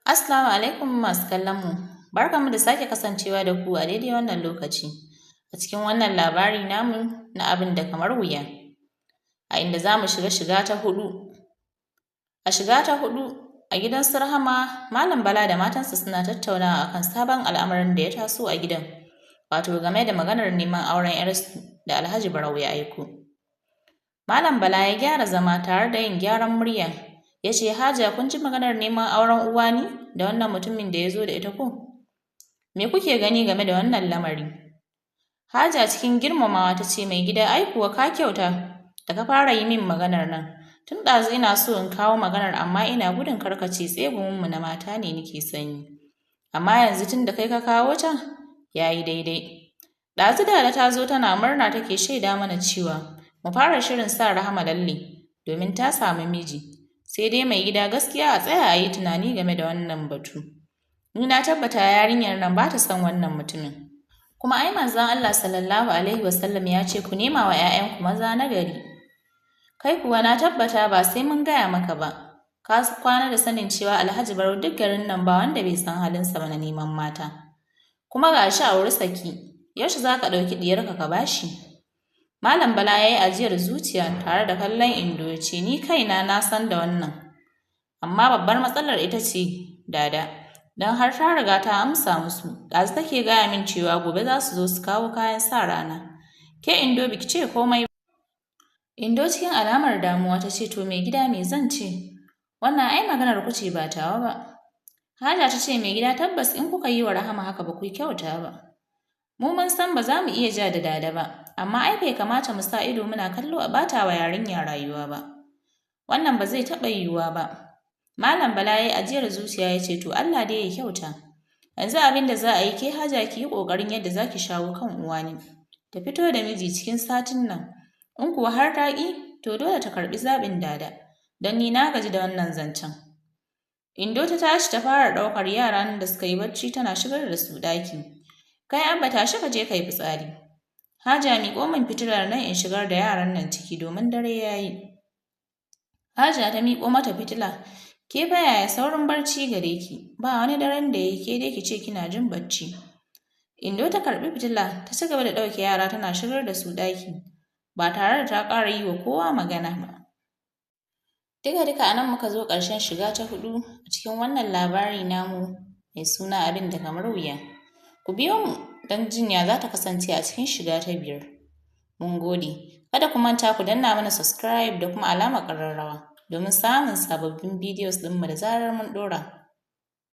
Assalamu alaikum masu kallon mu, barkanmu da sake kasancewa da ku a daidai wannan lokaci a cikin wannan labari namu na abin da kamar wuya, a inda za mu shiga shiga ta huɗu. A shiga ta huɗu a gidan su Rahama, Malam Bala da matansa suna tattaunawa akan sabon al'amarin da ya taso a gidan, wato game da maganar neman auren ‘yarsu da Alhaji Barau ya aiko. Malam Bala ya gyara zama tare da yin gyaran murya, ya ce Hajiya kun ji maganar neman auren Uwani da wannan mutumin da ya zo da ita ko? Me kuke gani game da wannan lamari? Hajiya cikin girmamawa ta ce mai gida ai kuwa ka kyauta da ka fara yi min maganar nan. Tun ɗazu ina so in kawo maganar amma ina gudun kar ka ce tseguminmu na mata ne nake son yi. Amma yanzu tun da kai ka kawo ta, ya yi daidai. Ɗazu Dada ta zo tana murna take shaida mana cewa mu fara shirin sa Rahama lalle domin ta samu miji. Sai dai mai gida gaskiya a tsaya a yi tunani game da wannan batu. Ni na tabbata yarinyar nan ba ta son wannan mutumin. Kuma ai manzon Allah sallallahu alaihi wasallam ya ce ku nema wa ‘ya'yanku maza na gari. Kai kuwa na tabbata ba sai mun gaya maka ba. Ka kwana da sanin cewa Alhaji Barau duk garin nan ba wanda bai san halinsa ba na neman mata. Kuma ga shi auri saki, yaushe za ka ɗauki ɗiyarka ka bashi? Malam Bala ya yi ajiyar zuciya tare da kallon Indo ya ce ni kaina na san da wannan. Amma babbar matsalar ita ce Dada, don har ta riga ta amsa musu, ɗazu take gaya min cewa gobe za su zo su kawo kayan sa rana. Ke Indo biki ce komai ba. Indo cikin alamar damuwa ta ce to mai gida me zan ce? Wannan ai maganar ku ce ba tawa ba. Haja ta ce mai gida tabbas in kuka yi wa Rahama haka ba ku kyauta ba. Mu mun san ba za mu iya ja da Dada ba, amma ai bai kamata mu sa ido muna kallo a ɓata wa yarinya rayuwa ba. Wannan ba zai taɓa yiwuwa ba. Malam Bala ya yi ajiyar zuciya ya ce to Allah dai ya kyauta. Yanzu abin da za a yi ke Haja ki yi ƙoƙarin yadda za ki shawo kan Uwani. Ta fito da miji cikin satin nan. In kuwa har ta ƙi, to dole ta karɓi zaɓin Dada. Don ni na gaji da wannan zancen. Indo ta tashi ta fara ɗaukar yaran da suka yi bacci tana shigar da su ɗaki. Kai Abba tashi ka je ka yi fitsari. Haja miƙo min fitilar nan in shigar da yaran nan ciki domin dare ya yi. Hajiya ta miƙo mata fitila. Ke fa yaya saurin barci gare ki, ba wani daren da ya yi ke dai ki ce kina jin bacci. Indo ta karɓi fitila ta ci gaba da ɗauke yara tana shigar da su ɗaki ba tare da ta ƙara yi wa kowa magana ba. Duka-duka a nan muka zo ƙarshen shiga ta huɗu a cikin wannan labari namu mai suna abin da kamar wuya. Ku biyo mu don jin ya za ta kasance a cikin shiga ta biyar. Mun gode. Kada ku manta ku danna mana subscribe da kuma alamar ƙararrawa domin samun sababbin videos ɗinmu da zarar mun ɗora.